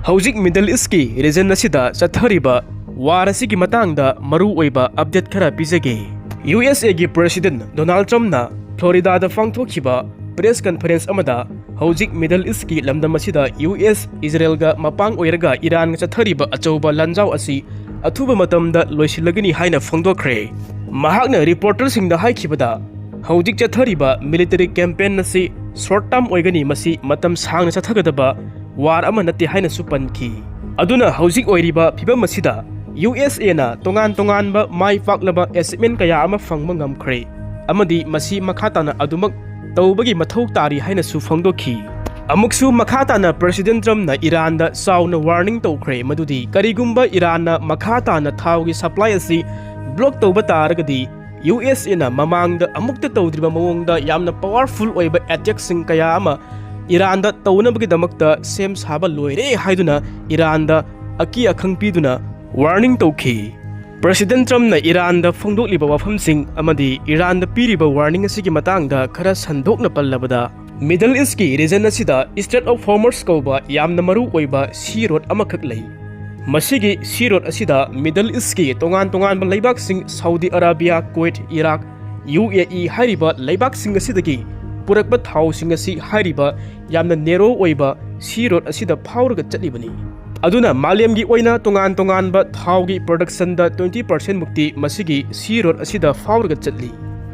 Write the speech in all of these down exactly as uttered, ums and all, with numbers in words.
ꯍꯧꯖꯤꯛ Middle East ꯀꯤ region ꯑꯁꯤꯗ ꯆꯠꯊꯔꯤꯕ war ꯑꯁꯤꯒꯤ ꯃꯇꯥꯡꯗ ꯃꯔꯨ ꯑꯣꯏꯕ update ꯈꯔ ꯄꯤꯖꯒꯦ꯫ ꯌꯨ ꯑꯦꯁ ꯑꯦ ꯒꯤ President Donald Trump ꯅ Florida ꯗ ꯄꯥꯡꯊꯣꯛꯈꯤꯕ press conference ꯑꯃꯗ ꯍꯧꯖꯤꯛ Middle East ꯀꯤ ꯂꯝꯗꯝ ꯑꯁꯤꯗ ꯌꯨ ꯑꯦꯁ, ꯏꯖꯔꯦꯜꯒ ꯃꯄꯥꯡ ꯑꯣꯏꯔꯒ ꯏꯔꯥꯟꯒ ꯆꯠꯊꯔꯤꯕ ꯑꯆꯧꯕ ꯂꯥꯟꯖꯥꯎ ꯑꯁꯤ ꯑꯊꯨꯕ ꯃꯇꯝꯗ ꯂꯣꯏꯁꯤꯜꯂꯒꯅꯤ ꯍꯥꯏꯅ ꯐꯣꯡꯗꯣꯛꯈ꯭ꯔꯦ꯫ ꯃꯍꯥꯛꯅ reporter ꯁꯤꯡꯗ ꯍꯥꯏꯈꯤꯕꯗ, ꯍꯧꯖꯤꯛ ꯆꯠꯊꯔꯤꯕ military campaign ꯑꯁꯤ short term ꯑꯣꯏꯒꯅꯤ, ꯃꯁꯤ ꯃꯇꯝ ꯁꯥꯡꯅ ꯆꯠꯊꯒꯗꯕ war ꯑꯃ ꯅꯠꯇꯦ ꯍꯥꯏꯅꯁꯨ ꯄꯟꯈꯤ꯫ ꯑꯗꯨꯅ ꯍꯧꯖꯤꯛ ꯑꯣꯏꯔꯤꯕ ꯐꯤꯚꯝ ꯑꯁꯤꯗ ꯌꯨ ꯑꯦꯁ ꯑꯦ ꯅ ꯇꯣꯉꯥꯟ ꯇꯣꯉꯥꯟꯕ ꯃꯥꯏ ꯄꯥꯛꯂꯕ achievement ꯀꯌꯥ ꯑꯃ ꯐꯪꯕ ꯉꯝꯈ꯭ꯔꯦ, ꯑꯃꯗꯤ ꯃꯁꯤ ꯃꯈꯥ ꯇꯥꯅ ꯑꯗꯨꯃꯛ ꯇꯧꯕꯒꯤ ꯃꯊꯧ ꯇꯥꯔꯤ ꯍꯥꯏꯅꯁꯨ ꯐꯣꯡꯗꯣꯛꯈꯤ꯫ ꯑꯃꯨꯛꯁꯨ ꯃꯈꯥ ꯇꯥꯅ President Trump ꯅ ꯏꯔꯥꯟꯗ ꯆꯥꯎꯅ warning ꯇꯧꯈ꯭ꯔꯦ, ꯃꯗꯨꯗꯤ ꯀꯔꯤꯒꯨꯝꯕ ꯏꯔꯥꯟꯅ ꯃꯈꯥ ꯇꯥꯅ ꯊꯥꯎꯒꯤ supply ꯑꯁꯤ block ꯇꯧꯕ ꯇꯥꯔꯒꯗꯤ, ꯌꯨ ꯑꯦꯁ ꯑꯦ ꯅ ꯃꯃꯥꯡꯗ ꯑꯃꯨꯛꯇ ꯇꯧꯗ꯭ꯔꯤꯕ ꯃꯑꯣꯡꯗ ꯌꯥꯝꯅ powerful ꯑꯣꯏꯕ attack ꯁꯤꯡ ꯀꯌꯥ ꯑꯃ ꯏꯔꯥꯟꯗ ꯇꯧꯅꯕꯒꯤꯗꯃꯛꯇ ꯁꯦꯝ ꯁꯥꯕ ꯂꯣꯏꯔꯦ ꯍꯥꯏꯗꯨꯅ ꯏꯔꯥꯟꯗ ꯑꯀꯤ ꯑꯈꯪ ꯄꯤꯗꯨꯅ warning ꯇꯧꯈꯤ꯫ President Trump ꯅ ꯏꯔꯥꯟꯗ ꯐꯣꯡꯗꯣꯛꯂꯤꯕ ꯋꯥꯐꯝꯁꯤꯡ ꯑꯃꯗꯤ ꯏꯔꯥꯟꯗ ꯄꯤꯔꯤꯕ warning ꯑꯁꯤꯒꯤ ꯃꯇꯥꯡꯗ ꯈꯔ ꯁꯟꯗꯣꯛꯅ ꯄꯜꯂꯕꯗ, Middle East ꯀꯤ region ꯑꯁꯤꯗ Strait of Hormuz ꯀꯧꯕ ꯌꯥꯝꯅ ꯃꯔꯨ ꯑꯣꯏꯕ sea road ꯑꯃꯈꯛ ꯂꯩ꯫ ꯃꯁꯤꯒꯤ sea road ꯑꯁꯤꯗ Middle East ꯀꯤ ꯇꯣꯉꯥꯟ ꯇꯣꯉꯥꯟꯕ ꯂꯩꯕꯥꯛꯁꯤꯡ, Saudi Arabia, Kuwait, Iraq, U A E ꯍꯥꯏꯔꯤꯕ ꯂꯩꯕꯥꯛꯁꯤꯡ ꯑꯁꯤꯗꯒꯤ ꯄꯨꯔꯛꯄ ꯊꯥꯎꯁꯤꯡ ꯑꯁꯤ ꯍꯥꯏꯔꯤꯕ ꯌꯥꯝꯅ narrow ꯑꯣꯏꯕ sea road ꯑꯁꯤꯗ ꯐꯥꯎꯔꯒ ꯆꯠꯂꯤꯕꯅꯤ꯫ ꯑꯗꯨꯅ ꯃꯥꯂꯦꯝꯒꯤ ꯑꯣꯏꯅ ꯇꯣꯉꯥꯟ ꯇꯣꯉꯥꯟꯕ ꯊꯥꯎꯒꯤ production ꯗ twenty percent ꯃꯨꯛꯇꯤ ꯃꯁꯤꯒꯤ sea road ꯑꯁꯤꯗ ꯐꯥꯎꯔꯒ ꯆꯠꯂꯤ꯫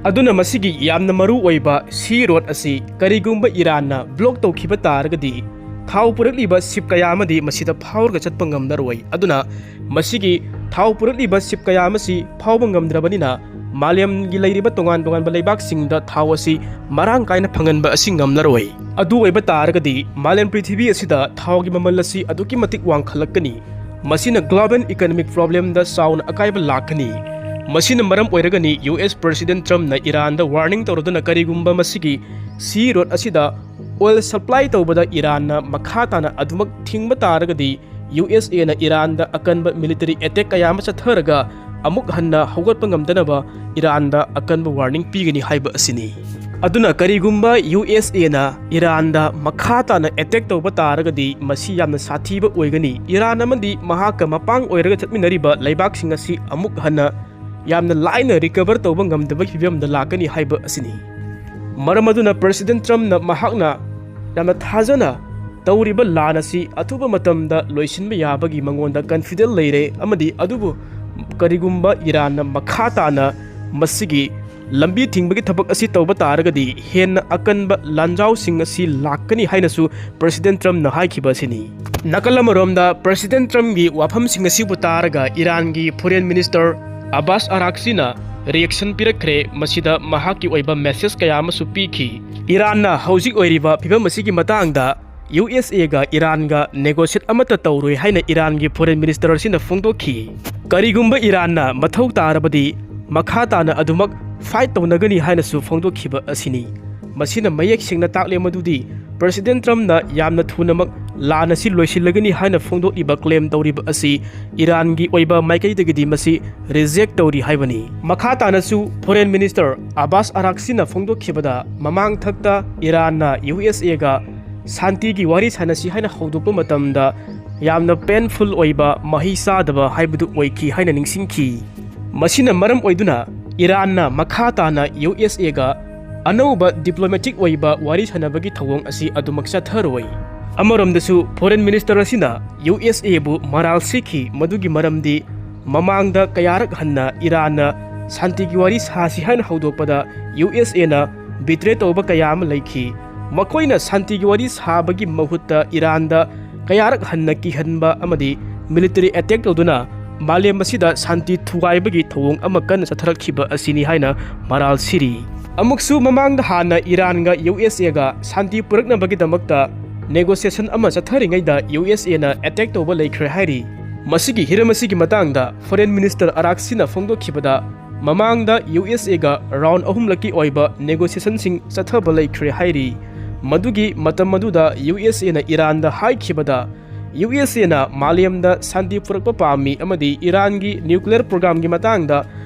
ꯑꯗꯨꯅ ꯃꯁꯤꯒꯤ ꯌꯥꯝꯅ ꯃꯔꯨ ꯑꯣꯏꯕ sea road ꯑꯁꯤ ꯀꯔꯤꯒꯨꯝꯕ ꯏꯔꯥꯟꯅ block ꯇꯧꯈꯤꯕ ꯇꯥꯔꯒꯗꯤ, ꯊꯥꯎ ꯄꯨꯔꯛꯂꯤꯕ ship ꯀꯌꯥ ꯑꯃꯗꯤ ꯃꯁꯤꯗ ꯐꯥꯎꯔꯒ ꯆꯠꯄ ꯉꯝꯂꯔꯣꯏ꯫ ꯑꯗꯨꯅ ꯃꯁꯤꯒꯤ ꯊꯥꯎ ꯄꯨꯔꯛꯂꯤꯕ ship ꯀꯌꯥ ꯑꯃꯁꯤ ꯐꯥꯎꯕ ꯉꯝꯗ꯭ꯔꯕꯅꯤꯅ, ꯃꯥꯂꯦꯝꯒꯤ ꯂꯩꯔꯤꯕ ꯇꯣꯉꯥꯟ ꯇꯣꯉꯥꯟꯕ ꯂꯩꯕꯥꯛꯁꯤꯡꯗ ꯊꯥꯎ ꯑꯁꯤ ꯃꯔꯥꯡ ꯀꯥꯏꯅ ꯐꯪꯍꯟꯕ ꯑꯁꯤ ꯉꯝꯂꯔꯣꯏ꯫ ꯑꯗꯨ ꯑꯣꯏꯕ ꯇꯥꯔꯒꯗꯤ ꯃꯥꯂꯦꯝ ꯄ꯭ꯔꯤꯊꯤꯕꯤ ꯑꯁꯤꯗ ꯊꯥꯎꯒꯤ ꯃꯃꯜ ꯑꯁꯤ ꯑꯗꯨꯛꯀꯤ ꯃꯇꯤꯛ ꯋꯥꯡꯈꯠꯂꯛꯀꯅꯤ꯫ ꯃꯁꯤꯅ global economic problem ꯗ ꯆꯥꯎꯅ ꯑꯀꯥꯏꯕ ꯂꯥꯛꯀꯅꯤ꯫ ꯃꯁꯤꯅ ꯃꯔꯝ ꯑꯣꯏꯔꯒꯅꯤ ꯌꯨ ꯑꯦꯁ President Trump ꯅ ꯏꯔꯥꯟꯗ warning ꯇꯧꯔꯗꯨꯅ ꯀꯔꯤꯒꯨꯝꯕ ꯃꯁꯤꯒꯤ sea road ꯑꯁꯤꯗ oil supply ꯇꯧꯕꯗ ꯏꯔꯥꯟꯅ ꯃꯈꯥ ꯇꯥꯅ ꯑꯗꯨꯃꯛ ꯊꯤꯡꯕ ꯇꯥꯔꯒꯗꯤ, ꯌꯨ ꯑꯦꯁ ꯑꯦ ꯅ ꯏꯔꯥꯟꯗ ꯑꯀꯟꯕ military attack ꯀꯌꯥ ꯑꯃ ꯆꯠꯊꯔꯒ ꯑꯃꯨꯛ ꯍꯟꯅ ꯍꯧꯒꯠꯄ ꯉꯝꯗꯅꯕ ꯏꯔꯥꯟꯗ ꯑꯀꯟꯕ warning ꯄꯤꯒꯅꯤ ꯍꯥꯏꯕ ꯑꯁꯤꯅꯤ꯫ ꯑꯗꯨꯅ ꯀꯔꯤꯒꯨꯝꯕ ꯌꯨ ꯑꯦꯁ ꯑꯦꯅ ꯏꯔꯥꯟꯗ ꯃꯈꯥ ꯇꯥꯅ ꯑꯦꯇꯦꯛ ꯇꯧꯕ ꯇꯥꯔꯒꯗꯤ, ꯃꯁꯤ ꯌꯥꯝꯅ ꯁꯥꯊꯤꯕ ꯑꯣꯏꯒꯅꯤ꯫ ꯏꯔꯥꯟ ꯑꯃꯗꯤ ꯃꯍꯥꯛꯀ ꯃꯄꯥꯡ ꯑꯣꯏꯔꯒ ꯆꯠꯃꯤꯟꯅꯔꯤꯕ ꯂꯩꯕꯥꯛꯁꯤꯡ ꯑꯁꯤ ꯑꯃꯨꯛ ꯍꯟꯅ ꯌꯥꯝꯅ ꯂꯥꯏꯅ ꯔꯤꯀꯚꯔ ꯇꯧꯕ ꯉꯝꯗꯕꯒꯤ ꯐꯤꯕꯝꯗ ꯂꯥꯛꯀꯅꯤ ꯍꯥꯏꯕ ꯑꯁꯤꯅꯤ꯫ ꯃꯔꯝ ꯑꯗꯨꯅ ꯄ꯭ꯔꯦꯁꯤꯗꯦꯟꯠ ꯇ꯭ꯔꯝꯞꯅ ꯃꯍꯥꯛꯅ ꯌꯥꯝꯅ ꯊꯥꯖꯅ ꯇꯧꯔꯤꯕ ꯂꯥꯟ ꯑꯁꯤ ꯑꯊꯨꯕ ꯃꯇꯝꯗ ꯂꯣꯏꯁꯤꯟꯕ ꯌꯥꯕꯒꯤ ꯃꯉꯣꯟꯗ ꯀꯟꯐꯤꯗꯦꯟꯁ ꯂꯩꯔꯦ, ꯑꯃꯗꯤ ꯑꯗꯨꯕꯨ ꯀꯔꯤꯒꯨꯝꯕ ꯏꯔꯥꯟꯅ ꯃꯈꯥ ꯇꯥꯅ ꯃꯁꯤꯒꯤ ꯂꯝꯕꯤ ꯊꯤꯡꯕꯒꯤ ꯊꯕꯛ ꯑꯁꯤ ꯇꯧꯕ ꯇꯥꯔꯒꯗꯤ, ꯍꯦꯟꯅ ꯑꯀꯟꯕ ꯂꯥꯟꯖꯥꯎꯁꯤꯡ ꯑꯁꯤ ꯂꯥꯛꯀꯅꯤ ꯍꯥꯏꯅꯁꯨ ꯄ꯭ꯔꯦꯁꯤꯗꯦꯟꯠ ꯇ꯭ꯔꯝꯞꯅ ꯍꯥꯏꯈꯤꯕ ꯑꯁꯤꯅꯤ꯫ ꯅꯥꯀꯜ ꯑꯃꯔꯣꯝꯗ, ꯄ꯭ꯔꯦꯁꯤꯗꯦꯟꯠ ꯇ꯭ꯔꯝꯞꯀꯤ ꯋꯥꯐꯝꯁꯤꯡ ꯑꯁꯤꯕꯨ ꯇꯥꯔꯒ ꯏꯔꯥꯟꯒꯤ ꯐꯣꯔꯦꯟ ꯃꯤꯅꯤꯁꯇꯔ ꯑꯕꯥꯁ ꯑꯔꯥꯛꯁꯤꯅ ꯔꯤꯑꯦꯛꯁꯟ ꯄꯤꯔꯛꯈ꯭ꯔꯦ꯫ ꯃꯁꯤꯗ ꯃꯍꯥꯛꯀꯤ ꯑꯣꯏꯕ ꯃꯦꯁꯦꯖ ꯀꯌꯥ ꯑꯃꯁꯨ ꯄꯤꯈꯤ꯫ ꯏꯔꯥꯟꯅ ꯍꯧꯖꯤꯛ ꯑꯣꯏꯔꯤꯕ ꯐꯤꯕꯝ ꯑꯁꯤꯒꯤ ꯃꯇꯥꯡꯗ ꯌꯨ ꯑꯦꯁ ꯑꯦꯒ ꯏꯔꯥꯟꯒ ꯅꯦꯒꯣꯁꯤꯌꯦꯠ ꯑꯃꯠꯇ ꯇꯧꯔꯣꯏ ꯍꯥꯏꯅ ꯏꯔꯥꯟꯒꯤ ꯐꯣꯔꯦꯟ ꯃꯤꯅꯤꯁꯇꯔ ꯑꯁꯤꯅ ꯐꯣꯡꯗꯣꯛꯈꯤ꯫ ꯀꯔꯤꯒꯨꯝꯕ ꯏꯔꯥꯟꯅ ꯃꯊꯧ ꯇꯥꯔꯕꯗꯤ, ꯃꯈꯥ ꯇꯥꯅ ꯑꯗꯨꯃꯛ ꯐꯥꯏꯠ ꯇꯧꯅꯒꯅꯤ ꯍꯥꯏꯅꯁꯨ ꯐꯣꯡꯗꯣꯛꯈꯤꯕ ꯑꯁꯤꯅꯤ꯫ ꯃꯁꯤꯅ ꯃꯌꯦꯛ ꯁꯦꯡꯅ ꯇꯥꯛꯂꯦ ꯃꯗꯨꯗꯤ ꯄ꯭ꯔꯦꯁꯤꯗꯦꯟꯠ ꯇ꯭ꯔꯝꯞꯅ ꯌꯥꯝꯅ ꯊꯨꯅꯃꯛ ꯂꯥꯟ ꯑꯁꯤ ꯂꯣꯏꯁꯤꯜꯂꯒꯅꯤ ꯍꯥꯏꯅ ꯐꯣꯡꯗꯣꯛꯂꯤꯕ ꯀ꯭ꯂꯦꯝ ꯇꯧꯔꯤꯕ ꯑꯁꯤ ꯏꯔꯥꯟꯒꯤ ꯑꯣꯏꯕ ꯃꯥꯏꯀꯩꯗꯒꯤꯗꯤ ꯃꯁꯤ ꯔꯤꯖꯦꯛ ꯇꯧꯔꯤ ꯍꯥꯏꯕꯅꯤ꯫ ꯃꯈꯥ ꯇꯥꯅꯁꯨ ꯐꯣꯔꯦꯟ ꯃꯤꯅꯤꯁꯇꯔ ꯑꯕꯥꯁ ꯑꯔꯥꯛꯁꯤꯅ ꯐꯣꯡꯗꯣꯛꯈꯤꯕꯗ, ꯃꯃꯥꯡ ꯊꯛꯇ ꯏꯔꯥꯟꯅ ꯌꯨ ꯑꯦꯁ ꯑꯦꯒ ꯁꯥꯟꯇꯤꯒꯤ ꯋꯥꯔꯤ ꯁꯥꯟꯅꯁꯤ ꯍꯥꯏꯅ ꯍꯧꯗꯣꯛꯄ ꯃꯇꯝꯗ ꯌꯥꯝꯅ ꯄꯦꯟꯐꯨꯜ ꯑꯣꯏꯕ, ꯃꯍꯩ ꯆꯥꯗꯕ ꯍꯥꯏꯕꯗꯨ ꯑꯣꯏꯈꯤ ꯍꯥꯏꯅ ꯅꯤꯡꯁꯤꯡꯈꯤ꯫ ꯃꯁꯤꯅ ꯃꯔꯝ ꯑꯣꯏꯗꯨꯅ ꯏꯔꯥꯟꯅ ꯃꯈꯥ ꯇꯥꯅ ꯌꯨ ꯑꯦꯁ ꯑꯦꯒ ꯑꯅꯧꯕ ꯗꯤꯄ꯭ꯂꯣꯃꯦꯇꯤꯛ ꯑꯣꯏꯕ ꯋꯥꯔꯤ ꯁꯥꯟꯅꯕꯒꯤ ꯊꯧꯑꯣꯡ ꯑꯁꯤ ꯑꯗꯨꯃꯛ ꯆꯠꯊꯔꯣꯏ꯫ ꯑꯃꯔꯣꯝꯗꯁꯨ ꯐꯣꯔꯦꯟ ꯃꯤꯅꯤꯁꯇꯔ ꯑꯁꯤꯅ ꯌꯨ ꯑꯦꯁ ꯑꯦꯕꯨ ꯃꯔꯥꯜ ꯁꯤꯈꯤ, ꯃꯗꯨꯒꯤ ꯃꯔꯝꯗꯤ ꯃꯃꯥꯡꯗ ꯀꯌꯥꯔꯛ ꯍꯟꯅ ꯏꯔꯥꯟꯅ ꯁꯥꯟꯇꯤꯒꯤ ꯋꯥꯔꯤ ꯁꯥꯁꯤ ꯍꯥꯏꯅ ꯍꯧꯗꯣꯛꯄꯗ ꯌꯨ ꯑꯦꯁ ꯑꯦꯅ ꯕꯤꯇ꯭ꯔꯦ ꯇꯧꯕ ꯀꯌꯥ ꯑꯃ ꯂꯩꯈꯤ꯫ ꯃꯈꯣꯏꯅ ꯁꯥꯟꯇꯤꯒꯤ ꯋꯥꯔꯤ ꯁꯥꯕꯒꯤ ꯃꯍꯨꯠꯇ ꯏꯔꯥꯟꯗ ꯀꯌꯥꯔꯛ ꯍꯟꯅ ꯀꯤꯍꯟꯕ ꯑꯃꯗꯤ ꯃꯤꯂꯤꯇꯔꯤ ꯑꯦꯇꯦꯛ ꯇꯧꯗꯨꯅ ꯃꯥꯂꯦꯝ ꯑꯁꯤꯗ ꯁꯥꯟꯇꯤ ꯊꯨꯒꯥꯏꯕꯒꯤ ꯊꯧꯑꯣꯡ ꯑꯃ ꯀꯟꯅ ꯆꯠꯊꯔꯛꯈꯤꯕ ꯑꯁꯤꯅꯤ ꯍꯥꯏꯅ ꯃꯔꯥꯜ ꯁꯤꯔꯤ꯫ ꯑꯃꯨꯛꯁꯨ ꯃꯃꯥꯡꯗ ꯍꯥꯟꯅ ꯏꯔꯥꯟꯒ ꯌꯨ ꯑꯦꯁ ꯑꯦꯒ ꯁꯥꯟꯇꯤ ꯄꯨꯔꯛꯅꯕꯒꯤꯗꯃꯛꯇ ꯅꯦꯒꯣꯁꯤꯌꯦꯁꯟ ꯑꯃ ꯆꯠꯊꯔꯤꯉꯩꯗ ꯌꯨ ꯑꯦꯁ ꯑꯦꯅ ꯑꯦꯇꯦꯛ ꯇꯧꯕ ꯂꯩꯈ꯭ꯔꯦ ꯍꯥꯏꯔꯤ꯫ ꯃꯁꯤꯒꯤ ꯍꯤꯔꯝ ꯑꯁꯤꯒꯤ ꯃꯇꯥꯡꯗ ꯐꯣꯔꯦꯟ ꯃꯤꯅꯤꯁꯇꯔ ꯑꯔꯥꯛꯁꯤꯅ ꯐꯣꯡꯗꯣꯛꯈꯤꯕꯗ, ꯃꯃꯥꯡꯗ ꯌꯨ ꯑꯦꯁ ꯑꯦꯒ ꯔꯥꯎꯟ ꯑꯍꯨꯝꯂꯛꯀꯤ ꯑꯣꯏꯕ ꯅꯦꯒꯣꯁꯤꯌꯦꯁꯟꯁꯤꯡ ꯆꯠꯊꯕ ꯂꯩꯈ꯭ꯔꯦ ꯍꯥꯏꯔꯤ꯫ ꯃꯗꯨꯒꯤ ꯃꯇꯝ ꯑꯗꯨꯗ ꯌꯨ ꯑꯦꯁ ꯑꯦꯅ ꯏꯔꯥꯟꯗ ꯍꯥꯏꯈꯤꯕꯗ, ꯌꯨ ꯑꯦꯁ ꯑꯦꯅ ꯃꯥꯂꯦꯝꯗ ꯁꯥꯟꯇꯤ ꯄꯨꯔꯛꯄ ꯄꯥꯝꯃꯤ ꯑꯃꯗꯤ ꯏꯔꯥꯟꯒꯤ ꯅ꯭ꯌꯨꯀ꯭ꯂꯤꯌꯔ ꯄ꯭ꯔꯣꯒ꯭ꯔꯥꯝꯒꯤ ꯃꯇꯥꯡꯗ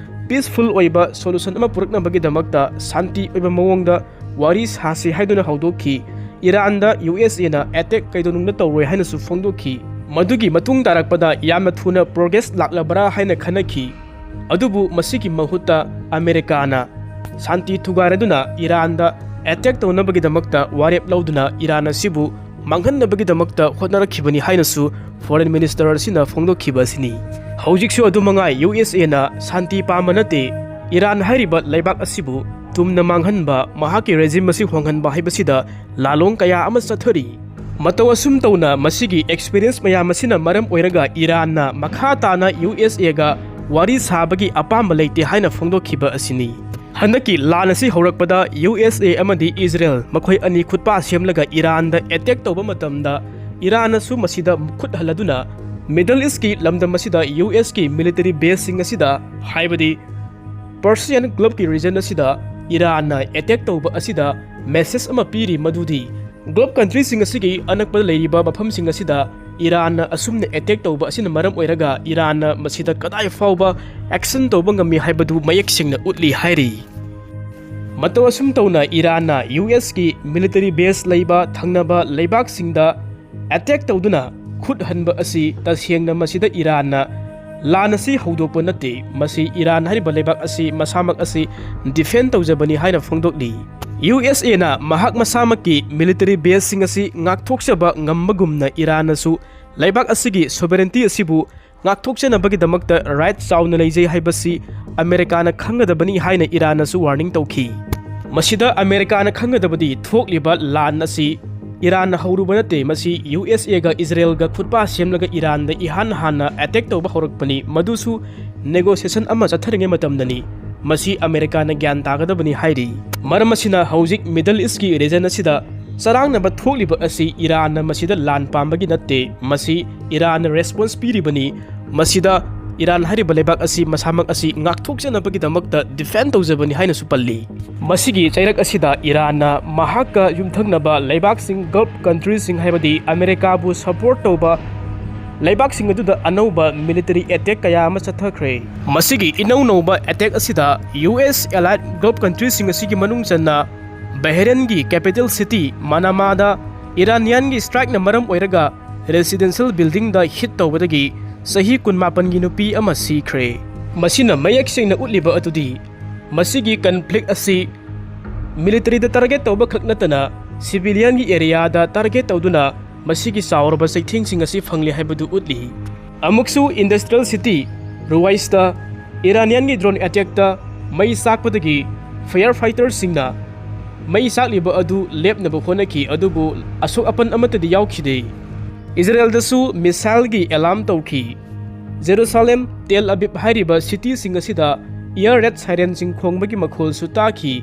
ꯄꯤꯁꯐꯨꯜ ꯑꯣꯏꯕ ꯁꯣꯂꯨꯁꯟ ꯑꯃ ꯄꯨꯔꯛꯅꯕꯒꯤꯗꯃꯛꯇ ꯁꯥꯟꯇꯤ ꯑꯣꯏꯕ ꯃꯑꯣꯡꯗ ꯋꯥꯔꯤ ꯁꯥꯁꯤ ꯍꯥꯏꯗꯨꯅ ꯍꯧꯗꯣꯛꯈꯤ꯫ ꯏꯔꯥꯟꯗ ꯌꯨ ꯑꯦꯁ ꯑꯦꯅ ꯑꯦꯇꯦꯛ ꯀꯩꯗꯧꯅꯨꯡꯗ ꯇꯧꯔꯣꯏ ꯍꯥꯏꯅꯁꯨ ꯐꯣꯡꯗꯣꯛꯈꯤ꯫ ꯃꯗꯨꯒꯤ ꯃꯇꯨꯡ ꯇꯥꯔꯛꯄꯗ ꯌꯥꯝꯅ ꯊꯨꯅ ꯄ꯭ꯔꯣꯒ꯭ꯔꯦꯁ ꯂꯥꯛꯂꯕ꯭ꯔꯥ ꯍꯥꯏꯅ ꯈꯟꯅꯈꯤ꯫ ꯑꯗꯨꯕꯨ ꯃꯁꯤꯒꯤ ꯃꯍꯨꯠꯇ ꯑꯃꯦꯔꯤꯀꯥꯅ ꯁꯥꯟꯇꯤ ꯊꯨꯒꯥꯏꯔꯗꯨꯅ ꯏꯔꯥꯟꯗ ꯑꯦꯇꯦꯛ ꯇꯧꯅꯕꯒꯤꯗꯃꯛꯇ ꯋꯥꯔꯦꯞ ꯂꯧꯗꯨꯅ ꯏꯔꯥꯟ ꯑꯁꯤꯕꯨ ꯃꯥꯡꯍꯟꯅꯕꯒꯤꯗꯃꯛꯇ ꯍꯣꯠꯅꯔꯛꯈꯤꯕꯅꯤ ꯍꯥꯏꯅꯁꯨ ꯐꯣꯔꯦꯟ ꯃꯤꯅꯤꯁꯇꯔ ꯑꯁꯤꯅ ꯐꯣꯡꯗꯣꯛꯈꯤꯕ ꯑꯁꯤꯅꯤ꯫ ꯍꯧꯖꯤꯛꯁꯨ ꯑꯗꯨꯃꯉꯥꯏ, ꯌꯨ ꯑꯦꯁ ꯑꯦꯅ ꯁꯥꯟꯇꯤ ꯄꯥꯝꯕ ꯅꯠꯇꯦ, ꯏꯔꯥꯟ ꯍꯥꯏꯔꯤꯕ ꯂꯩꯕꯥꯛ ꯑꯁꯤꯕꯨ ꯇꯨꯝꯅ ꯃꯥꯡꯍꯟꯕ, ꯃꯍꯥꯛꯀꯤ ꯔꯦꯖꯤꯝ ꯑꯁꯤ ꯍꯣꯡꯍꯟꯕ ꯍꯥꯏꯕꯁꯤꯗ ꯂꯥꯂꯣꯡ ꯀꯌꯥ ꯑꯃ ꯆꯠꯊꯔꯤ꯫ ꯃꯇꯧ ꯑꯁꯨꯝ ꯇꯧꯅ ꯃꯁꯤꯒꯤ ꯑꯦꯛꯁꯄꯤꯔꯤꯌꯦꯟꯁ ꯃꯌꯥꯝ ꯑꯁꯤꯅ ꯃꯔꯝ ꯑꯣꯏꯔꯒ ꯏꯔꯥꯟꯅ ꯃꯈꯥ ꯇꯥꯅ ꯌꯨ ꯑꯦꯁ ꯑꯦꯒ ꯋꯥꯔꯤ ꯁꯥꯕꯒꯤ ꯑꯄꯥꯝꯕ ꯂꯩꯇꯦ ꯍꯥꯏꯅ ꯐꯣꯡꯗꯣꯛꯈꯤꯕ ꯑꯁꯤꯅꯤ꯫ ꯍꯟꯗꯛꯀꯤ ꯂꯥꯟ ꯑꯁꯤ ꯍꯧꯔꯛꯄꯗ ꯌꯨ ꯑꯦꯁ ꯑꯦ ꯑꯃꯗꯤ ꯏꯖꯔꯦꯜ ꯃꯈꯣꯏ ꯑꯅꯤ ꯈꯨꯠꯄꯥ ꯁꯦꯝꯂꯒ ꯏꯔꯥꯟꯗ ꯑꯦꯇꯦꯛ ꯇꯧꯕ ꯃꯇꯝꯗ ꯏꯔꯥꯟꯅꯁꯨ ꯃꯁꯤꯗ ꯈꯨꯠ ꯍꯜꯂꯗꯨꯅ ꯃꯤꯗꯜ ꯏꯁꯀꯤ ꯂꯝꯗꯝ ꯑꯁꯤꯗ ꯌꯨ ꯑꯦꯁꯀꯤ ꯃꯤꯂꯤꯇꯔꯤ ꯕꯦꯁꯁꯤꯡ ꯑꯁꯤꯗ, ꯍꯥꯏꯕꯗꯤ ꯄꯔꯁꯤꯌꯟ ꯒꯜꯐꯀꯤ ꯔꯤꯖꯟ ꯑꯁꯤꯗ ꯏꯔꯥꯟꯅ ꯑꯦꯇꯦꯛ ꯇꯧꯕ ꯑꯁꯤꯗ ꯃꯦꯁꯦꯖ ꯑꯃ ꯄꯤꯔꯤ, ꯃꯗꯨꯗꯤ ꯒꯜꯐ ꯀꯟꯇ꯭ꯔꯤꯁꯤꯡ ꯑꯁꯤꯒꯤ ꯑꯅꯛꯄꯗ ꯂꯩꯔꯤꯕ ꯃꯐꯝꯁꯤꯡ ꯑꯁꯤꯗ ꯏꯔꯥꯟꯅ ꯑꯁꯨꯝꯅ ꯑꯦꯇꯦꯛ ꯇꯧꯕ ꯑꯁꯤꯅ ꯃꯔꯝ ꯑꯣꯏꯔꯒ ꯏꯔꯥꯟꯅ ꯃꯁꯤꯗ ꯀꯗꯥꯏ ꯐꯥꯎꯕ ꯑꯦꯛꯁꯟ ꯇꯧꯕ ꯉꯝꯃꯤ ꯍꯥꯏꯕꯗꯨ ꯃꯌꯦꯛ ꯁꯦꯡꯅ ꯎꯠꯂꯤ ꯍꯥꯏꯔꯤ꯫ ꯃꯇꯧ ꯑꯁꯨꯝ ꯇꯧꯅ ꯏꯔꯥꯟꯅ ꯌꯨ ꯑꯦꯁꯀꯤ ꯃꯤꯂꯤꯇꯔꯤ ꯕꯦꯁ ꯂꯩꯕ ꯊꯪꯅꯕ ꯂꯩꯕꯥꯛꯁꯤꯡꯗ ꯑꯦꯇꯦꯛ ꯇꯧꯗꯨꯅ ꯈꯨꯠ ꯍꯟꯕ ꯑꯁꯤ ꯇꯁꯦꯡꯅ ꯃꯁꯤꯗ ꯏꯔꯥꯟꯅ ꯂꯥꯟ ꯑꯁꯤ ꯍꯧꯗꯣꯛꯄ ꯅꯠꯇꯦ꯫ ꯃꯁꯤ ꯏꯔꯥꯟ ꯍꯥꯏꯔꯤꯕ ꯂꯩꯕꯥꯛ ꯑꯁꯤ ꯃꯁꯥꯃꯛ ꯑꯁꯤ ꯗꯤꯐꯦꯟ ꯇꯧꯖꯕꯅꯤ ꯍꯥꯏꯅ ꯐꯣꯡꯗꯣꯛꯂꯤ꯫ ꯌꯨ ꯑꯦꯁ ꯑꯦꯅ ꯃꯍꯥꯛ ꯃꯁꯥꯃꯛꯀꯤ ꯃꯤꯂꯤꯇꯔꯤ ꯕꯦꯁꯁꯤꯡ ꯑꯁꯤ ꯉꯥꯛꯊꯣꯛꯆꯕ ꯉꯝꯕꯒꯨꯝꯅ ꯏꯔꯥꯟꯅꯁꯨ ꯂꯩꯕꯥꯛ ꯑꯁꯤꯒꯤ ꯁꯣꯚꯔꯦꯟꯇꯤ ꯑꯁꯤꯕꯨ ꯉꯥꯛꯊꯣꯛꯆꯅꯕꯒꯤꯗꯃꯛꯇ ꯔꯥꯏꯠ ꯆꯥꯎꯅ ꯂꯩꯖꯩ ꯍꯥꯏꯕꯁꯤ ꯑꯃꯦꯔꯤꯀꯥꯅ ꯈꯪꯒꯗꯕꯅꯤ ꯍꯥꯏꯅ ꯏꯔꯥꯟꯅꯁꯨ ꯋꯥꯔꯅꯤꯡ ꯇꯧꯈꯤ꯫ ꯃꯁꯤꯗ ꯑꯃꯦꯔꯤꯀꯥꯅ ꯈꯪꯒꯗꯕꯗꯤ ꯊꯣꯛꯂꯤꯕ ꯂꯥꯟ ꯑꯁꯤ ꯏꯔꯥꯟꯅ ꯍꯧꯔꯨꯕ ꯅꯠꯇꯦ, ꯃꯁꯤ ꯌꯨ ꯑꯦꯁ ꯑꯦꯒ ꯏꯖꯔꯦꯜꯒ ꯈꯨꯠꯄꯥ ꯁꯦꯝꯂꯒ ꯏꯔꯥꯟꯗ ꯏꯍꯥꯟ ꯍꯥꯟꯅ ꯑꯦꯇꯦꯛ ꯇꯧꯕ ꯍꯧꯔꯛꯄꯅꯤ, ꯃꯗꯨꯁꯨ ꯅꯦꯒꯣꯁꯤꯌꯦꯁꯟ ꯑꯃ ꯆꯠꯊꯔꯤꯉꯩ ꯃꯇꯝꯗꯅꯤ꯫ ꯃꯁꯤ ꯑꯃꯦꯔꯤꯀꯥꯅ ꯒ꯭ꯌꯥꯟ ꯇꯥꯒꯗꯕꯅꯤ ꯍꯥꯏꯔꯤ꯫ ꯃꯔꯝ ꯑꯁꯤꯅ ꯍꯧꯖꯤꯛ ꯃꯤꯗꯜ ꯏꯁꯀꯤ ꯔꯤꯖꯟ ꯑꯁꯤꯗ ꯆꯔꯥꯡꯅꯕ ꯊꯣꯛꯂꯤꯕ ꯑꯁꯤ ꯏꯔꯥꯟꯅ ꯃꯁꯤꯗ ꯂꯥꯟ ꯄꯥꯝꯕꯒꯤ ꯅꯠꯇꯦ, ꯃꯁꯤ ꯏꯔꯥꯟꯅ ꯔꯦꯁꯄꯣꯟꯁ ꯄꯤꯔꯤꯕꯅꯤ꯫ ꯃꯁꯤꯗ ꯏꯔꯥꯟ ꯍꯥꯏꯔꯤꯕ ꯂꯩꯕꯥꯛ ꯑꯁꯤ ꯃꯁꯥꯃꯛ ꯑꯁꯤ ꯉꯥꯛꯊꯣꯛꯆꯅꯕꯒꯤꯗꯃꯛꯇ ꯗꯤꯐꯦꯟ ꯇꯧꯖꯕꯅꯤ ꯍꯥꯏꯅꯁꯨ ꯄꯜꯂꯤ꯫ ꯃꯁꯤꯒꯤ ꯆꯩꯔꯛ ꯑꯁꯤꯗ ꯏꯔꯥꯟꯅ ꯃꯍꯥꯛꯀ ꯌꯨꯝꯊꯪꯅꯕ ꯂꯩꯕꯥꯛꯁꯤꯡ, ꯒꯜꯐ ꯀꯟꯇ꯭ꯔꯤꯁꯤꯡ ꯍꯥꯏꯕꯗꯤ ꯑꯃꯦꯔꯤꯀꯥꯕꯨ ꯁꯄꯣꯔꯠ ꯇꯧꯕ ꯂꯩꯕꯥꯛꯁꯤꯡ ꯑꯗꯨꯗ ꯑꯅꯧꯕ military attack ꯀꯌꯥ ꯑꯃ ꯆꯠꯊꯈ꯭ꯔꯦ꯫ ꯃꯁꯤꯒꯤ ꯏꯅꯧ ꯅꯧꯕ attack ꯑꯁꯤꯗ U S allied Gulf countryꯁꯤꯡ ꯑꯁꯤꯒꯤ ꯃꯅꯨꯡ ꯆꯟꯅ ꯕꯍꯔꯦꯟꯒꯤ capital city ꯃꯅꯥꯃꯥꯗ Iranianꯒꯤ strikeꯅ ꯃꯔꯝ ꯑꯣꯏꯔꯒ residential buildingꯗ hit ꯇꯧꯕꯗꯒꯤ ꯆꯍꯤ ꯀꯨꯟꯃꯥꯄꯟꯒꯤ ꯅꯨꯄꯤ ꯑꯃ ꯁꯤꯈ꯭ꯔꯦ꯫ ꯃꯁꯤꯅ ꯃꯌꯦꯛ ꯁꯦꯡꯅ ꯎꯠꯂꯤꯕ ꯑꯗꯨꯗꯤ ꯃꯁꯤꯒꯤ conflict ꯑꯁꯤ militaryꯗ target ꯇꯧꯕ ꯈꯛ ꯅꯠꯇꯅ civilianꯒꯤ areaꯗ target ꯇꯧꯗꯨꯅ ꯃꯁꯤꯒꯤ ꯆꯥꯎꯔꯕ ꯆꯩꯊꯦꯡꯁꯤꯡ ꯑꯁꯤ ꯐꯪꯂꯤ ꯍꯥꯏꯕꯗꯨ ꯎꯠꯂꯤ꯫ ꯑꯃꯨꯛꯁꯨ industrial city ꯔꯨꯋꯥꯏꯁꯇ Iranianꯒꯤ drone attackꯇ ꯃꯩ ꯆꯥꯛꯄꯗꯒꯤ firefighterꯁꯤꯡꯅ ꯃꯩ ꯆꯥꯛꯂꯤꯕ ꯑꯗꯨ ꯂꯦꯞꯅꯕ ꯍꯣꯠꯅꯈꯤ, ꯑꯗꯨꯕꯨ ꯑꯁꯣꯛ ꯑꯄꯟ ꯑꯃꯠꯇꯗꯤ ꯌꯥꯎꯈꯤꯗꯦ꯫ ꯏꯖꯔꯦꯜꯗꯁꯨ missileꯒꯤ alarm ꯇꯧꯈꯤ꯫ ꯖꯦꯔꯨꯁꯥꯂꯦꯝ, ꯇꯦꯜ ꯑꯕꯤꯕ ꯍꯥꯏꯔꯤꯕ cityꯁꯤꯡ ꯑꯁꯤꯗ air raid sirenꯁꯤꯡ ꯈꯣꯡꯕꯒꯤ ꯃꯈꯣꯜꯁꯨ ꯇꯥꯈꯤ꯫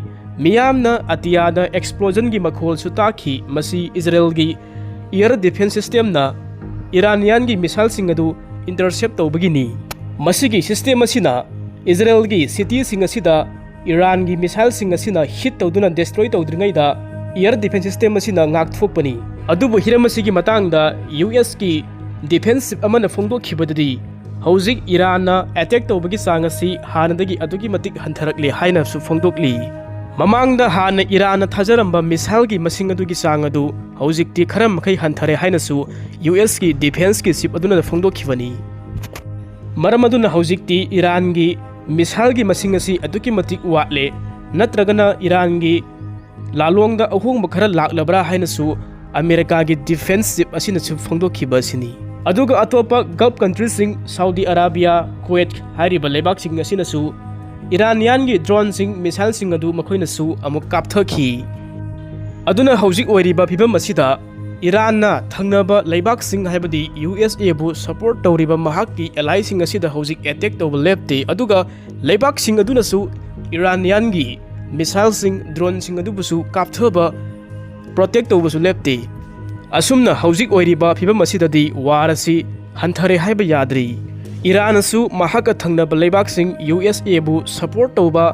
ꯃꯤꯌꯥꯝꯅ ꯑꯇꯤꯌꯥꯗ explosionꯒꯤ ꯃꯈꯣꯜꯁꯨ ꯇꯥꯈꯤ꯫ ꯃꯁꯤ ꯏꯖꯔꯦꯜꯒꯤ air defence systemꯅ Iranianꯒꯤ missileꯁꯤꯡ ꯑꯗꯨ intercept ꯇꯧꯕꯒꯤꯅꯤ꯫ ꯃꯁꯤꯒꯤ system ꯑꯁꯤꯅ ꯏꯖꯔꯦꯜꯒꯤ cityꯁꯤꯡ ꯑꯁꯤꯗ Iranꯒꯤ missileꯁꯤꯡ ꯑꯁꯤꯅ hit ꯇꯧꯗꯨꯅ destroy ꯇꯧꯗ꯭ꯔꯤꯉꯩꯗ air defence system ꯑꯁꯤꯅ ꯉꯥꯛꯊꯣꯛꯄꯅꯤ꯫ ꯑꯗꯨꯕꯨ ꯍꯤꯔꯝ ꯑꯁꯤꯒꯤ ꯃꯇꯥꯡꯗ U Sꯀꯤ defence chief ꯑꯃꯅ ꯐꯣꯡꯗꯣꯛꯈꯤꯕꯗꯗꯤ, ꯍꯧꯖꯤꯛ Iranꯅ attack ꯇꯧꯕꯒꯤ ꯆꯥꯡ ꯑꯁꯤ ꯍꯥꯟꯅꯗꯒꯤ ꯑꯗꯨꯛꯀꯤ ꯃꯇꯤꯛ ꯍꯟꯊꯔꯛꯂꯦ ꯍꯥꯏꯅꯁꯨ ꯐꯣꯡꯗꯣꯛꯂꯤ꯫ ꯃꯃꯥꯡꯗ ꯍꯥꯟꯅ Iranꯅ ꯊꯥꯖꯔꯝꯕ missileꯒꯤ ꯃꯁꯤꯡ ꯑꯗꯨꯒꯤ ꯆꯥꯡ ꯑꯗꯨ ꯍꯧꯖꯤꯛꯇꯤ ꯈꯔ ꯃꯈꯩ ꯍꯟꯊꯔꯦ ꯍꯥꯏꯅꯁꯨ U Sꯀꯤ defenceꯀꯤ chief ꯑꯗꯨꯅ ꯐꯣꯡꯗꯣꯛꯈꯤꯕꯅꯤ꯫ ꯃꯔꯝ ꯑꯗꯨꯅ ꯍꯧꯖꯤꯛꯇꯤ Iranꯒꯤ missileꯒꯤ ꯃꯁꯤꯡ ꯑꯁꯤ ꯑꯗꯨꯛꯀꯤ ꯃꯇꯤꯛ ꯋꯥꯠꯂꯦ, ꯅꯠꯇ꯭ꯔꯒꯅ Iranꯒꯤ ꯂꯥꯂꯣꯡꯗ ꯑꯍꯣꯡꯕ ꯈꯔ ꯂꯥꯛꯂꯕ꯭ꯔꯥ ꯍꯥꯏꯅꯁꯨ ꯑꯃꯦꯔꯤꯀꯥꯒꯤ defence chief ꯑꯁꯤꯅꯁꯨ ꯐꯣꯡꯗꯣꯛꯈꯤꯕ ꯑꯁꯤꯅꯤ꯫ ꯑꯗꯨꯒ ꯑꯇꯣꯞꯄ Gulf countryꯁꯤꯡ, ꯁꯥꯎꯗꯤ ꯑꯔꯥꯕꯤꯌꯥ, ꯀꯨꯋꯦꯠ ꯍꯥꯏꯔꯤꯕ ꯂꯩꯕꯥꯛꯁꯤꯡ ꯑꯁꯤꯅꯁꯨ Iranianꯒꯤ droneꯁꯤꯡ, missileꯁꯤꯡ ꯑꯗꯨ ꯃꯈꯣꯏꯅꯁꯨ ꯑꯃꯨꯛ ꯀꯥꯞꯊꯈꯤ꯫ ꯑꯗꯨꯅ ꯍꯧꯖꯤꯛ ꯑꯣꯏꯔꯤꯕ ꯐꯤꯕꯝ ꯑꯁꯤꯗ Iranꯅ ꯊꯪꯅꯕ ꯂꯩꯕꯥꯛꯁꯤꯡ, ꯍꯥꯏꯕꯗꯤ U S Aꯕꯨ support ꯇꯧꯔꯤꯕ ꯃꯍꯥꯛꯀꯤ allyꯁꯤꯡ ꯑꯁꯤꯗ ꯍꯧꯖꯤꯛ attack ꯇꯧꯕ ꯂꯦꯞꯇꯦ, ꯑꯗꯨꯒ ꯂꯩꯕꯥꯛꯁꯤꯡ ꯑꯗꯨꯅꯁꯨ Iranianꯒꯤ missileꯁꯤꯡ, droneꯁꯤꯡ ꯑꯗꯨꯕꯨꯁꯨ ꯀꯥꯞꯊꯕ, protect ꯇꯧꯕꯁꯨ ꯂꯦꯞꯇꯦ꯫ ꯑꯁꯨꯝꯅ ꯍꯧꯖꯤꯛ ꯑꯣꯏꯔꯤꯕ ꯐꯤꯕꯝ ꯑꯁꯤꯗꯗꯤ war ꯑꯁꯤ ꯍꯟꯊꯔꯦ ꯍꯥꯏꯕ ꯌꯥꯗ꯭ꯔꯤ꯫ Iranꯅꯁꯨ ꯃꯍꯥꯛꯀ ꯊꯪꯅꯕ ꯂꯩꯕꯥꯛꯁꯤꯡ U S Aꯕꯨ support ꯇꯧꯕ,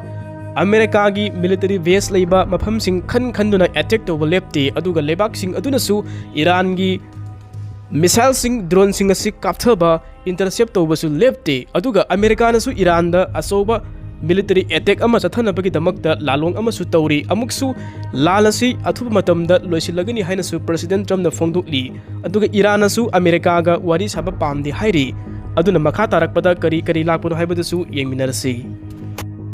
ꯑꯃꯦꯔꯤꯀꯥꯒꯤ military base ꯂꯩꯕ ꯃꯐꯝꯁꯤꯡ ꯈꯟ ꯈꯟꯗꯨꯅ attack ꯇꯧꯕ ꯂꯦꯞꯇꯦ, ꯑꯗꯨꯒ ꯂꯩꯕꯥꯛꯁꯤꯡ ꯑꯗꯨꯅꯁꯨ Iranꯒꯤ ꯃꯤꯁꯥꯏꯜꯁꯤꯡ, ꯗ꯭ꯔꯣꯟꯁꯤꯡ ꯑꯁꯤ ꯀꯥꯞꯊꯕ, ꯏꯟꯇꯔꯁꯦꯞ ꯇꯧꯕꯁꯨ ꯂꯦꯞꯇꯦ꯫ ꯑꯗꯨꯒ ꯑꯃꯦꯔꯤꯀꯥꯅꯁꯨ ꯏꯔꯥꯟꯗ ꯑꯆꯧꯕ ꯃꯤꯂꯤꯇꯔꯤ ꯑꯦꯇꯦꯛ ꯑꯃ ꯆꯠꯊꯅꯕꯒꯤꯗꯃꯛꯇ ꯂꯥꯂꯣꯡ ꯑꯃꯁꯨ ꯇꯧꯔꯤ꯫ ꯑꯃꯨꯛꯁꯨ ꯂꯥꯟ ꯑꯁꯤ ꯑꯊꯨꯕ ꯃꯇꯝꯗ ꯂꯣꯏꯁꯤꯜꯂꯒꯅꯤ ꯍꯥꯏꯅꯁꯨ ꯄ꯭ꯔꯦꯁꯤꯗꯦꯟ ꯇ꯭ꯔꯝꯞꯅ ꯐꯣꯡꯗꯣꯛꯂꯤ꯫ ꯑꯗꯨꯒ ꯏꯔꯥꯟꯅꯁꯨ ꯑꯃꯦꯔꯤꯀꯥꯒ ꯋꯥꯔꯤ ꯁꯥꯕ ꯄꯥꯝꯗꯦ ꯍꯥꯏꯔꯤ꯫ ꯑꯗꯨꯅ ꯃꯈꯥ ꯇꯥꯔꯛꯄꯗ ꯀꯔꯤ ꯀꯔꯤ ꯂꯥꯛꯄꯅꯣ ꯍꯥꯏꯕꯗꯨꯁꯨ ꯌꯦꯡꯃꯤꯟꯅꯔꯁꯤ꯫